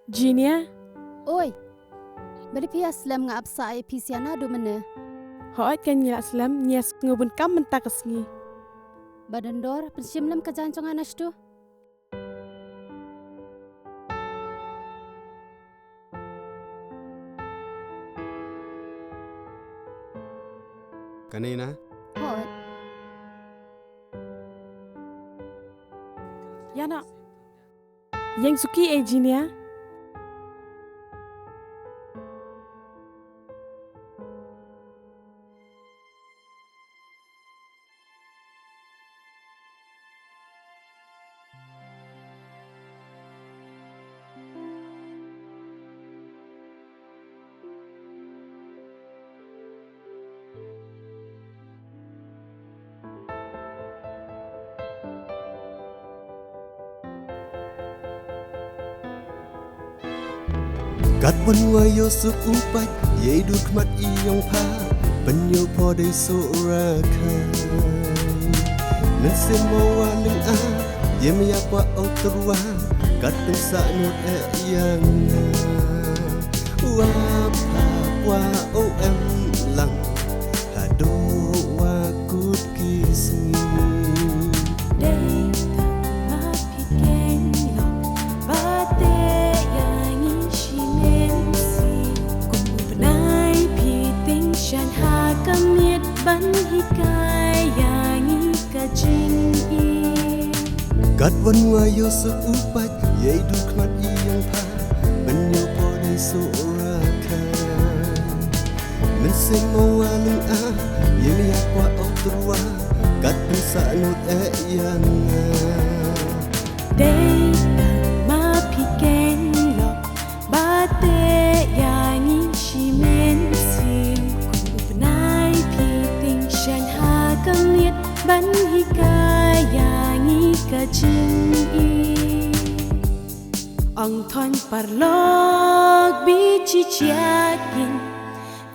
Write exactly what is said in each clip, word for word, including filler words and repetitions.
Jinia. Oi. Balei phi ïa slem? Nga ap sah ïa phi sha na du mynne. Hooid kan ngi la slem, ngi ïa sngewbha bun kam mynta ka sngi. Ba Dondor, pynshim lem ka jaiñ jong nga na shtu. Kane na? Hooid. Ïa na. Ïeng suki eh Jinia. Katba wan wa ïoh suk u pait, ïa i dur khmat i ïong pha, ban ïoh poi dei soh rakhai. Mynsiem mo wa ling ah, ïa me ïa kwah u tyrwa, kat pynsah nud eh ïa nga. Wa pha kwah u em lang, haduh wa kut ki sngi. Dei tang ma phi keiñ lok, ba te ïa ngi shi mynsiem. Kum u bnai phi tyngshaiñ ha ka miet ban hikai ïa ngi ka jingim. Katba wan wa ïoh suk u pait, ïa i dur khmat i ïong pha, ban ïoh poi dei soh rakhai. Mynsiem mo wa ling ah, ïa me ïa kwah u tyrwa, kat pynsah nud eh ïa nga. Dei tang ma phi keiñ lok, ba te ïa ngi shi mynsiem. Kum u bnai phi tyngshaiñ ha ka miet ban hikai ïa ngi ka jingim. Ong thoiñ parlok bi chi chiakin,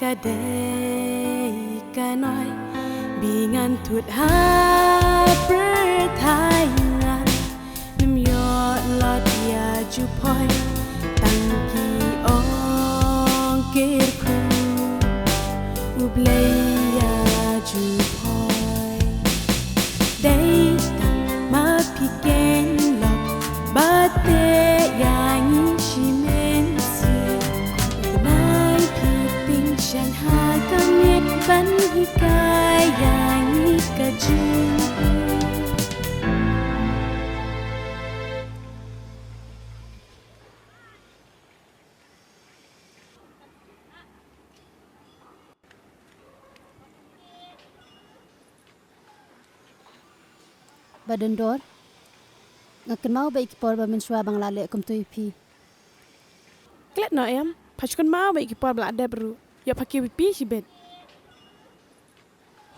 ka dei ka noi, bi ngan thut ha pyrthai ngan. Nym ïoh lad ïa ju poi, tang ki ong kyrkhu, U Blei ïa ju poi. Dei tang ma phi keiñ lok, ba te ïa ngi shi mynsiem. Kum u bnai phi tyngshaiñ ha ka miet ban hikai ïa ngi ka jingim. Ba Dondor, nga kynmaw bad ki por ba mynshuwa ba nga la leh kumto ïa phi. Klet noh em, pha shu kynmaw bad ki por ba la dep ruh, ïoh pha kiew ïa phi shibit.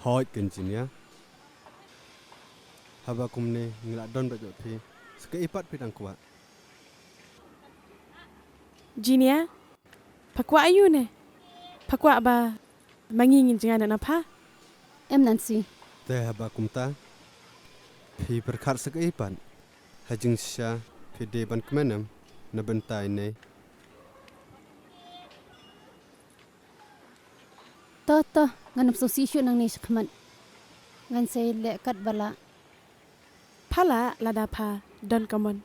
Hooid keiñ Jinia. Haba kumne ngi la don bad ïoh phi, sa kaei pat phi dang kwah? Jinia, pha kwah aiu ne? Pha kwah ba ma ngi ngin jngai noh na pha? Em Nancy. Te haba kumta, phi pyrkhat sa kaei pat? Ha jingshisha phi dei ban kmen em na bynta ine? To to, ngan ym sngewsih shuh nangne shakhmat. Ngan sa leh katba lah. Pha lah lada pha don ka mon.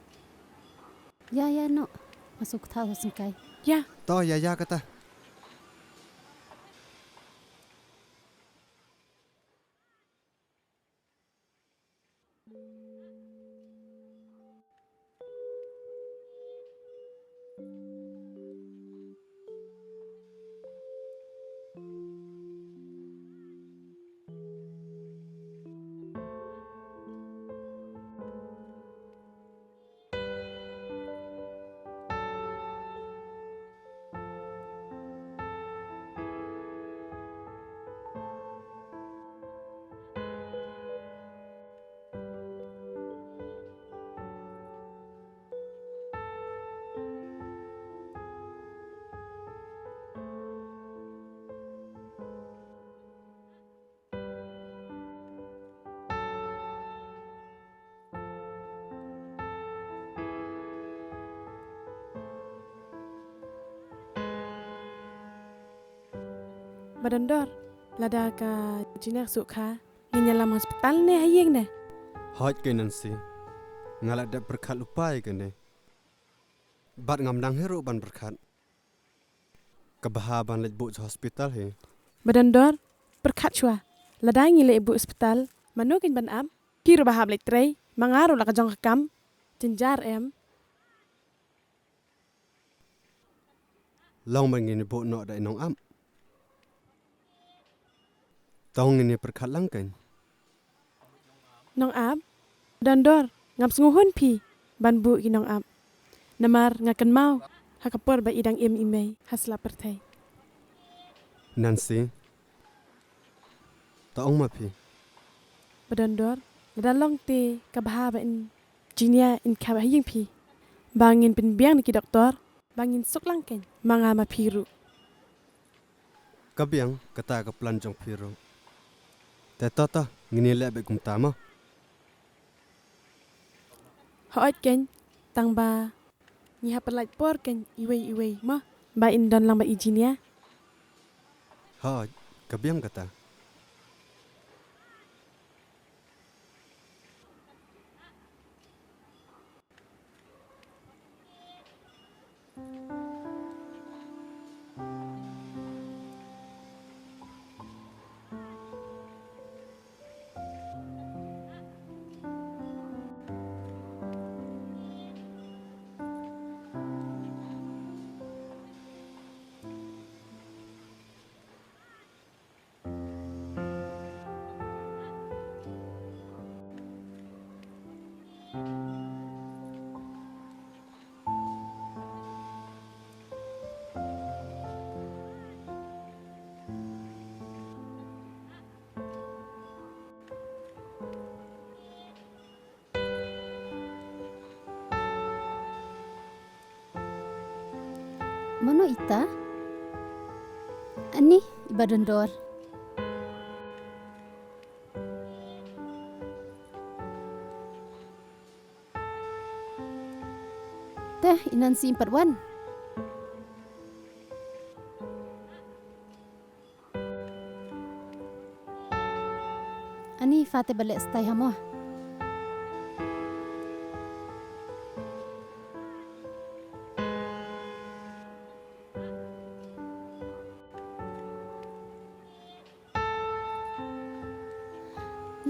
Ïa ïa noh. Nga sngewthuh sngewsih kai. Ïa. To ïa ïa kata. Ba don dor, lada ka Jinia ka sngewkha, ngin ïalam hospital ne ha ïing ne? Hooid keiñ Nancy, nga la dep pyrkhat lypa ïa kane. Bad ngam dang hi ruh ban pyrkhat. Ka bha ban leit buh sha hospital hi. Ba don dor, pyrkhat shuwa. Lada ngi leit buh hospital, mano keiñ ban ap? Phi ruh ba hap leit trei, ma nga ruh la ka jong ka kam. Jynjar em. Long ba ngin buh noh da i nongap. Tang ngin ïa pyrkhat lang keiñ. Nongap, don dor, ngam sngewhun phi ban buh ki nongap. Namar nga kynmaw ha ka por ba i dang im i mei ha sla pyrthei. Nancy, to ong ma phi. Ba don dor, lada long te ka bha ba in Jinia in khap ha ïing phi. Ba ngin pynbiang na ki doktor, ba ngin suk lang keiñ, ma nga ma phi ruh. Ka biang kata ka plan jong phi ruh. Te to to, ngin ïa leh beit kumta mo. Hooid keiñ, tang ba ngi hap pynlait por keiñ iwei iwei mo, ba in don lang bad i Jinia. Hooid, ka biang kata. Mano ita? Ani i ba don dor. Te i Nancy im pat wan. Ani pha te ba leh stai ha mo.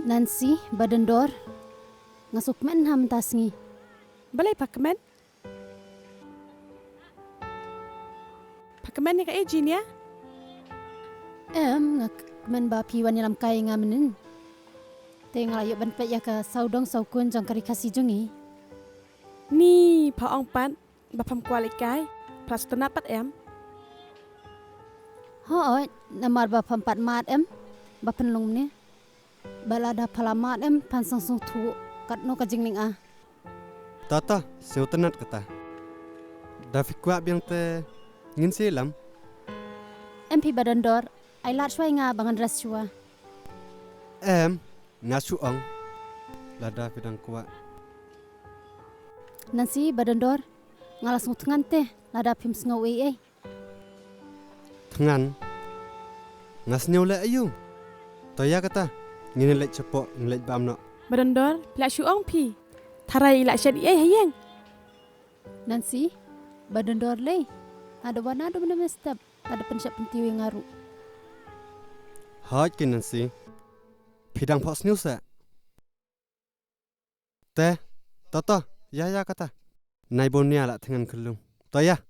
Nancy, ba don dor. Nga sngewkmen ha mynta sngi. Balei pha kmen? Pha kmen ïa kaei Jinia? Em, nga kmen ba phi wan ïalam kai ïa nga mynnin. Te nga la ïoh ban peit ïa ka sawdong sawkun jong ka ri Khasi jong ngi. Ni pha ong pat ba pham kwah leit kai, pha la sngewtynnat pat em? Hooid, namar ba pham pat mad em, ba pynlong mynne. Ba lada pha la mad em phan sngewthuh katno ka jinglynga. Tata, sngewtynnat kata. Da phi kwah biang te ngin sa ïalam. Em phi ba don dor, ai lad shuwa ïa nga ba ngan dress shuwa. Em, nga shu ong. Lada phi dang kwah. Nancy ba don dor, nga la sngewthngan te, lada phim sngew ei ei. Thngan. Nga sngew leh aïu. To ïa kata. Ngin leit shapoh, ngin leit bam noh. Ba don dor, phi la shu ong phi. Tharai i la shet ei ha ïing. Nancy, ba don dor lei. Nga da wan naduh mynne mynstep. Nga da pynshep pyntiew ïa nga ruh. Hooid keiñ Nancy. Phi dang phohsniew seh. Te, to to, ïa ïa kata. Nai Bonia la thngan khyllung. To ïa.